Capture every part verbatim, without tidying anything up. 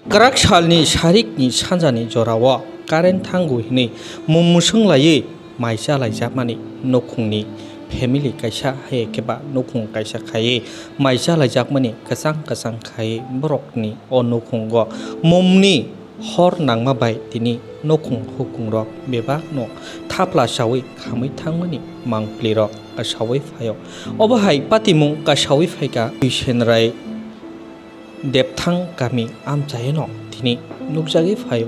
Kwrak salni sarikni sanjani jorao current thango hinwi mung mwswng laiwi mai chalaijakmani nukhungni family kaisa hai khe ba nukhung kaisa khaiwi mai chalaijakmani kwchang kwchang khaiwi borokni o nukhungo mungni hor nangma bai tini nukhung hukhungrok bebakno thapla chawi khamwi thangmani mangpilirok kasawi phaio. Obo hai patimung kasawi phaikha Bisenrai Depthang kami amchaino tini nukjagwi phaio.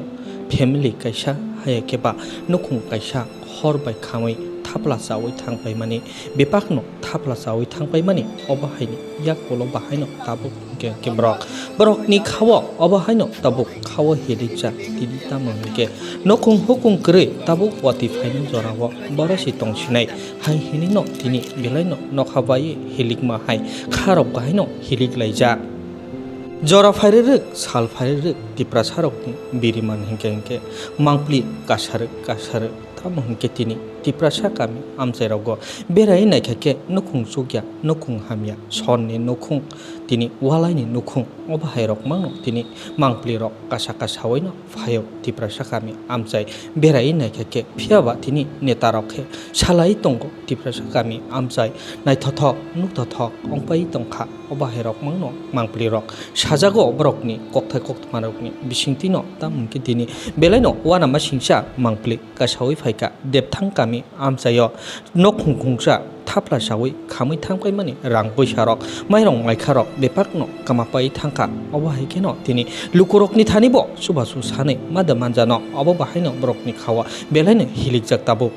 Family kaisa haya khe ba nukhung kaisa hor bai khamwi thapla chawi thangpaimani, bebakno thapla chawi thangpaimani obo haini yak ulo bahaino tabuk hwnkhe hwnkhe borok, borokni khao obo haino tabuk khao hilikjak tini tamo hwnkhe nukhung hukhung kwrwi tabuk watwi phaina jorao boro se tongsinai hai hinwino tini belaino nokha bai hilikma hai kharok bahaino hilik laijak. Jora phai rwrwk, sal phai rwrwk, Tiprasarokni biriman hinkhe hinkhe mangpili kasarwk kasarwk. Tamo hinkhe tini Tiprasa kami amchairogo berai naikha khe nukhung chukya, nukhung hamya, sonni nukhung, tini walaini nukhung, obo hai rok mangno tini mangpilirok kasa kasaoino phaio Tiprasa kami amchai berai naikha khe. Phiyaba tini netarok khe salai tongo Tiprasa kami amchai naithothok nuktothok wngpai tongkha. Obo hai rok mangno mangpili rok sajago borokni kokthai koktma rokni bisingtwi no, tamo hwnkhe tini belaino uanama singcha mangpili kasawi phaikha Depthang kami amchaio nok khungsa thapla sawi khamwi thangpaimani rang puisa rok mairong maikha rok bebakno kwmapai thangkha. Obo hai kheno tini lukurokni thani bo chubachu sanwi mada manjano, obo bahaino borokni khao belaino hilikjak tabuk.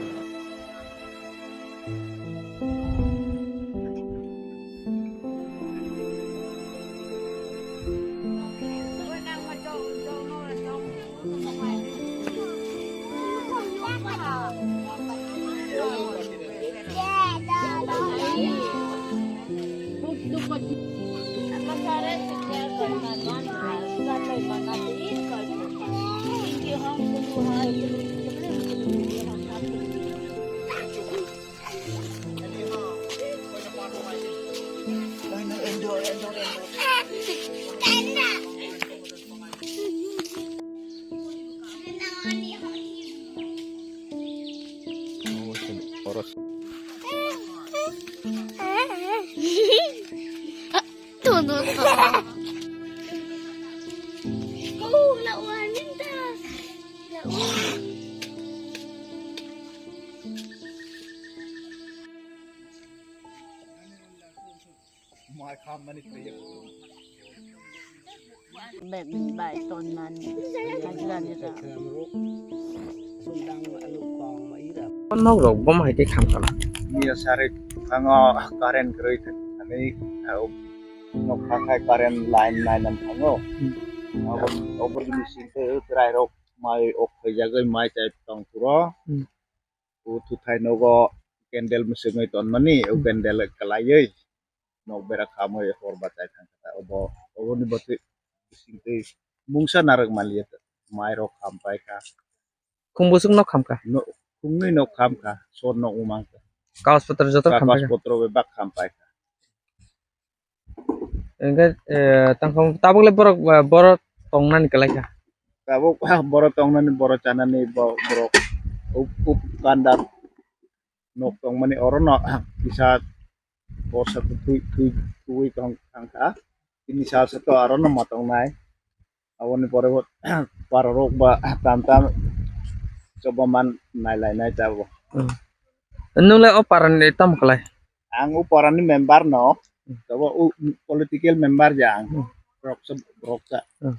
Bai ton mani hajira ni ra. Nok rok bom hai tei kham kham. Miya sari thango current kwrwi thani nok kha khai current line nai nang thango. Hmm. Abo, abo ni sing tei chwrai rok mai ok khaijagwi mai chai tong phuro. Hmm. O thuthai nogo candle mwswngwi tonmani, o hmm, candle kwlaiwi nok bera khamwi hor bachai thangkha. Obo, oboni bwtwi bisingtwi mungsa narwk manliya, mairok khampaikha. Khung bwswk nok khamkha? No, khungnwi nok khamkha, sor nok wngmangkha. Kagoj potro joto khamkha? Kagoj potro bebak khampaikha. Hingke, eh, tangkhung tabuk le borok, eh, borok tongnani kwlai kha. Tabuk, ah, borok tongnani, borok chanani, bo-, borok up, up kandar nok tongmani orono, ah, kisa borsa twi, twi, twi tong, tangkha. Tini salsa to arono ma tongnai. Aboni pore bo pararok ba tam tam choba man nai lai nai ta bo. Hmm. Nung le o parani tamo khlai? Ang o parani member no. Hmm. Choba o political member ja ang. Hmm. Borok sa, borok sa. Hmm.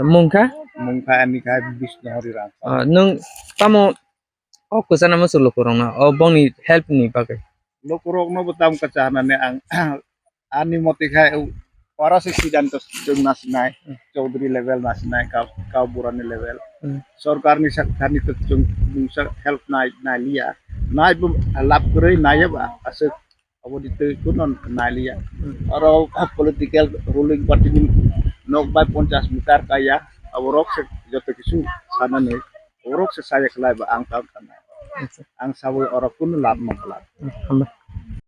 Mung kha? Mung kha ani kha Bisnu Hari Rang. Ah, nung tamo o kwchana muchung lukurokno o bongni help ni bagwi? Lukurokno bo tam kacha hanani ang ani moti khai oro se siddhanto chwng nasinai, hmm, Chaudhary level nasinai, kau, kau burani level. Hmm. Sorkarni sak thani to chwng mungsa help nai, nai liya. Nai bo lab kwrwi nai ba aswk. Abo di twi kuno nai liya. Hmm. Oro political ruling party ni nok bai ponchash meter kaya. Abo rok se joto kisu sanani. Abo rok se saya khlai ba ang tam sana. Acha. Ang sabo oro kuno lab ma khlai. Hmm, hambai.